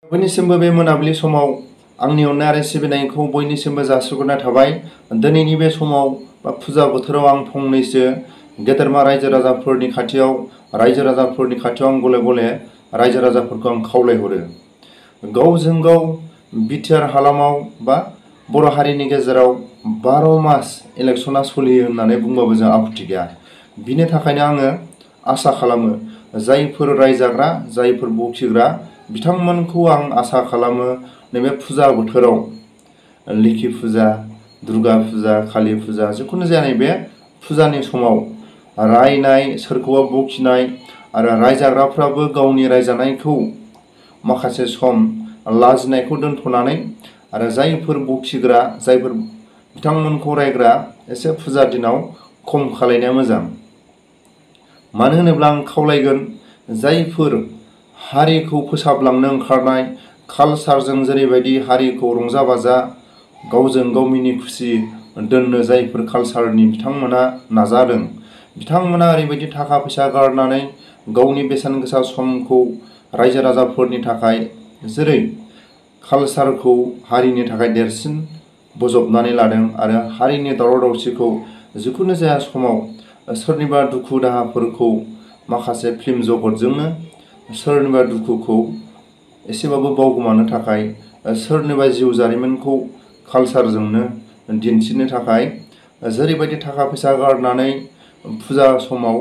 बयनिसिमबो बे मोनाबिलि समाव आंनि अननाय आरो सिबिनायखौ बयनिसिमबो जासिहरनाय थाबाय। दिनैनि बे समाव बा फुजा बोथोराव आं फंनैसो गेदेरमा रायजो राजाफोरनि खाथियाव आं गले गले रायजो राजाफोरखौ आं खावलायहरो। गावजों गाव बिटिआर हालामाव बा बर' हारिनि गेजेराव 12 मास इलेक्शना सोलियो होननानै बुंबाबो जों आपत्ति गैया। बिनि थाखायनो आङो आसा खालामो जायफोर रायजाग्रा जायफोर बखिग्रा बिथांमोनखौ आं आसा खालामो नैबे फुजा बोथोराव लोखि फुजा, दुर्गा फुजा, कालि फुजा जिखुनु जाया नैबे फुजानि समाव रायनाय, सोरखौबा बखिनाय आरो रायजाग्राफ्राबो गावनि रायजानायखौ माखासे सम लाजिनायखौ दोनथ'नानै आरो जायफोर बखिग्रा जायफोर बिथांमोनखौ रायग्रा एसे फुजा दिनाव खम खालायनाया मोजां। मानो होनोब्ला आं खावलायगोन जायफोर हारिखौ फोसाबलांनो ओंखारनाय कालचारजों जेरैबायदि हारिखौ रंजा बाजा गावजों गाव मिनि खुसि दोननो जायफोर कालचारनि बिथांमोना नाजादों, बिथांमोना ओरैबायदि थाखा फैसा गारनानै गावनि बेसेन गोसा समखौ रायजो राजाफोरनि थाखाय जेरै कालचारखौ हारिनि थाखाय देरसिन बोजबनानै लादों आरो हारिनि दावराव दावसिखौ जिखुनु जाया समाव सोरनिबा दुखु दाहाफोरखौ माखासे फिल्म जगतजोंनो सोरनिबा दुखुखौ एसेबाबो बावगोमानो थाखाय सोरनिबा जिउ जारिमिनखौ कालचारजोंनो दिन्थिनो थाखाय जेरैबायदि थाखा फैसा गारनानै फुजा समाव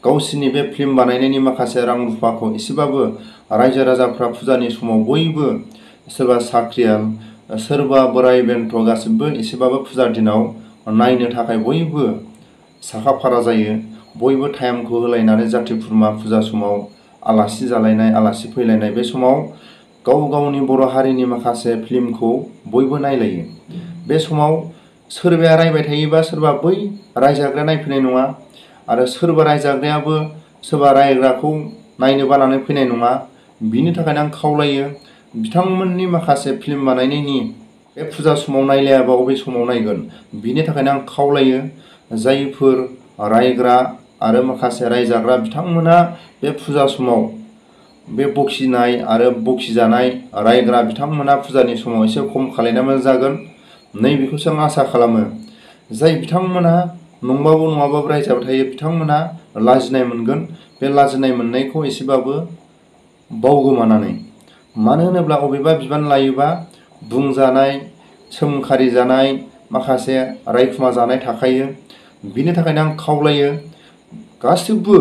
गावसिनि बे फिल्म बानायनायनि माखासे रां रुफाखौ एसेबाबो रायजो राजाफ्रा फुजानि समाव बयबो सोरबा साख्रियाल सोरबा बोराय बेन्थ गासिबो एसेबाबो फुजा दिनाव नायनो थाखाय बयबो साखाफारा जायो। बयबो टाइमखौ होलायनानै जाथि खुरमा फुजा समाव आलासि जालायनाय आलासि फैलायनाय बे समाव गाव गावनि बर' हारिनि माखासे फिल्मखौ बयबो नायलायो। बे समाव सोरबाया रायबाय थायोबा सोरबा बै रायजाग्राया नायफैनाय नङा आरो सोरबा रायजाग्रायाबो सोरबा रायग्राखौ नायनो बानानै फैनाय नङा। बिनि थाखायनो आं खावलायो बिथांमोननि माखासे फिल्म बानायनायनि बे फुजा समाव नायलायाबा अबे समाव नायगोन। बिनि थाखायनो आं खावलायो जायफोर रायग्रा आरो माखासे रायजाग्रा बिथांमोना बे फुजा समाव बे बखिनाय आरो बखिजानाय रायग्रा बिथांमोना फुजानि समाव एसे खम खालायना मोजां जागोन। नैबेखौसो आं आसा खालामो। जाय बिथांमोना नंबाबो नङाबाबो रायजाबाय थायो बिथांमोना लाजिनाय मोनगोन। बे लाजिनाय मोननायखौ एसेबाबो बावगोमानानै, मानो होनोब्ला अबेबा बिबान लायोबा बुंजानाय सोंखारि जानाय माखासे रायखुमा जानाय थाखायो। बिनि थाखायनो आं खावलायो गासिबो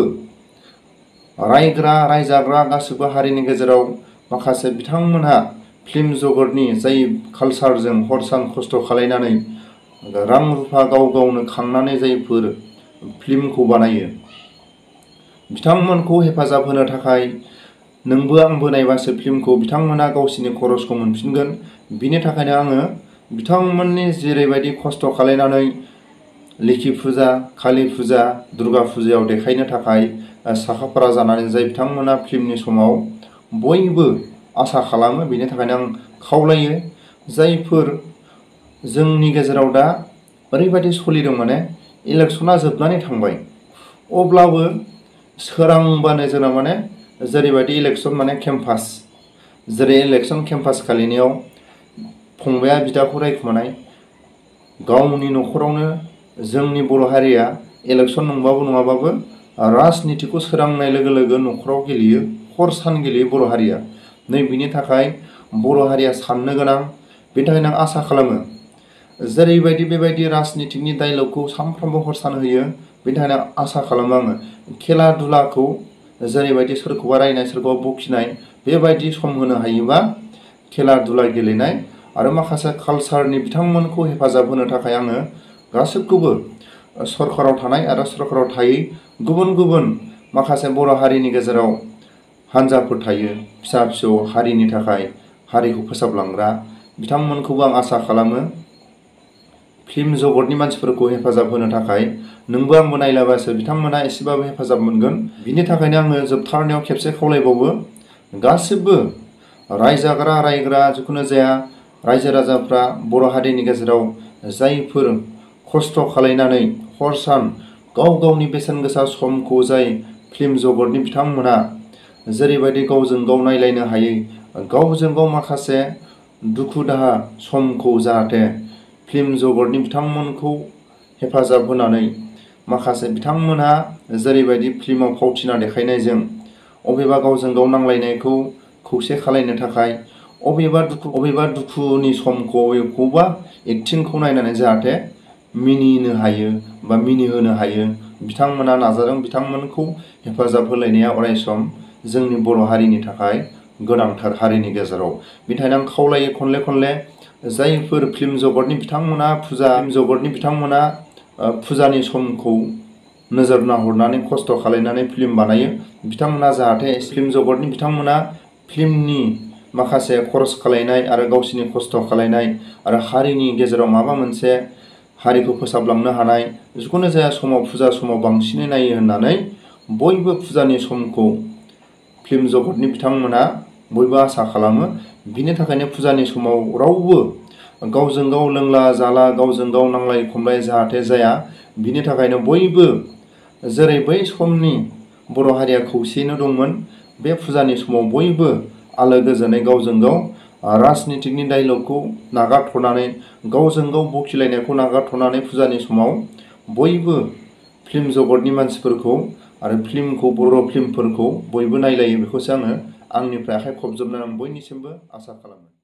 रायग्रा रायजाग्रा गासिबो हारिनि गेजेराव माखासे बिथांमोनहा फिल्म जगतनि जाय कालचारजों हर सान खस्थ' खालायनानै रां रुफा गाव गावनो खांनानै जायफोर फिल्मखौ बानायो बिथांमोनखौ हेफाजाब होनो थाखाय नोंबो आंबो नायबासो फिल्मखौ बिथांमोना गावसिनि खरसखौ मोनफिनगोन। बिनि थाखायनो आङो बिथांमोननि जेरैबायदि खस्थ' खालायनानै लोखि फुजा, कालि फुजा, दुर्गा फुजायाव देखायनो थाखाय साखाफारा जानानै जाय बिथांमोना फिल्मनि समाव बयबो आसा खालामो। बेनि थाखायनो आं खावलायो जायफोर जोंनि गेजेराव दा ओरैबायदि सोलिदों माने इलेक्शना जोबनानै थांबाय अब्लाबो सोरांबानो जोंना माने जेरैबायदि इलेक्शन माने केम्पास जेरै इलेक्शन केम्पास खालिनायाव फंबाया बिदाखौ रायखुमानाय गावनि न'खरावनो जोंनि बर' हारिया इलेक्शन नंबाबो नङाबाबो राजनितिखौ सोरांनाय लोगो लोगो न'खराव गेलेयो, हर सान गेलेयो बर' हारिया। नै बिनि थाखाय बर' हारिया साननो गोनां। बेनि थाखायनो आं आसा खालामो जेरैबायदि बेबायदि राजनितिकनि डायलगखौ सानफ्रोमबो हर सान होयो। बेनि थाखायनो आसा खालामो आङो खेला दुलाखौ जेरैबायदि सोरखौबा रायनाय सोरखौबा बखिनाय बेबायदि सम होनो हायोबा खेला दुला गेलेनाय आरो माखासे कालचारनि बिथांमोनखौ हेफाजाब होनो थाखाय आङो गासैखौबो सरकाराव थानाय आरो सरकाराव थायै गुबुन गुबुन माखासे बर' हारिनि गेजेराव हान्जाफोर थायो फिसा फिसौ हारिनि थाखाय हारिखौ फोसाबलांग्रा बिथांमोनखौबो आं आसा खालामो फिल्म जगतनि मानसिफोरखौ हेफाजाब होनो थाखाय नोंबो आंबो नायलाबासो बिथांमोना एसेबाबो हेफाजाब मोनगोन। बिनि थाखायनो आङो जोबथारनायाव खेबसे खावलायबावो गासिबो रायजाग्रा रायग्रा जिखुनु जाया रायजो राजाफ्रा बर' हारिनि गेजेराव जायफोर खस्थ' खालायनानै हर सान गाव गावनि बेसेन गोसा समखौ जाय फिल्म जगतनि बिथांमोना जेरैबायदि गावजों गाव नायलायनो हायै गावजों गाव माखासे दुखु दाहा समखौ जाहाथे फिल्म जगतनि बिथांमोनखौ हेफाजाब होनानै माखासे बिथांमोनहा जेरैबायदि फिल्माव फावथिना देखायनायजों अबेबा गावजों गाव नांलायनायखौ खौसे खालायनो थाखाय अबेबा दुखुनि समखौ अबेखौबा एक्टिंखौ नायनानै जाहाथे मिनिनो हायो बा मिनिहोनो हायो बिथांमोना नाजादों। बिथांमोनखौ हेफाजाब होलायनाया अरायसम जोंनि बर' हारिनि थाखाय गोनांथार हारिनि गेजेराव। बेनिखायनो आं खावलायो खनले जायफोर फिल्म जगतनि बिथांमोना फुजानि समखौ नोजोर नाहरनानै खस्थ' खालायनानै फिल्म बानायो बिथांमोना जाहाथे फिल्म जगतनि बिथांमोना फिल्मनि माखासे खरस खालायनाय आरो गावसिनि खस्थ' खालायनाय आरो हारिनि गेजेराव माबा मोनसे हारिखौ फोसाबलांनो हानाय जिखुनु जाया समाव फुजा समाव बांसिनै नायो होननानै बयबो फुजानि समखौ फिल्म जगतनि बिथांमोना बयबो आसा खालामो। बिनि थाखायनो फुजानि समाव रावबो गावजों गाव लोंला जाला गावजों गाव नांलाय खमलाय जाहाथे जाया बिनि थाखायनो बयबो जेरै बै समनि बर' हारिया खौसेयैनो दंमोन बे फुजानि समाव बयबो आलो गोजोनै गावजों गाव राजनितिकनि डाइलगखौ नागारथ'नानै गावजों गाव बखिलायनायखौ नागारथ'नानै फुजानि समाव बयबो फिल्म जगतनि मानसिफोरखौ आरो बर' फिल्मफोरखौ बयबो नायलायो बेखौसो आङो आंनिफ्राय आखाइ खबजोबनानै बयनिसिमबो आसा खालामो।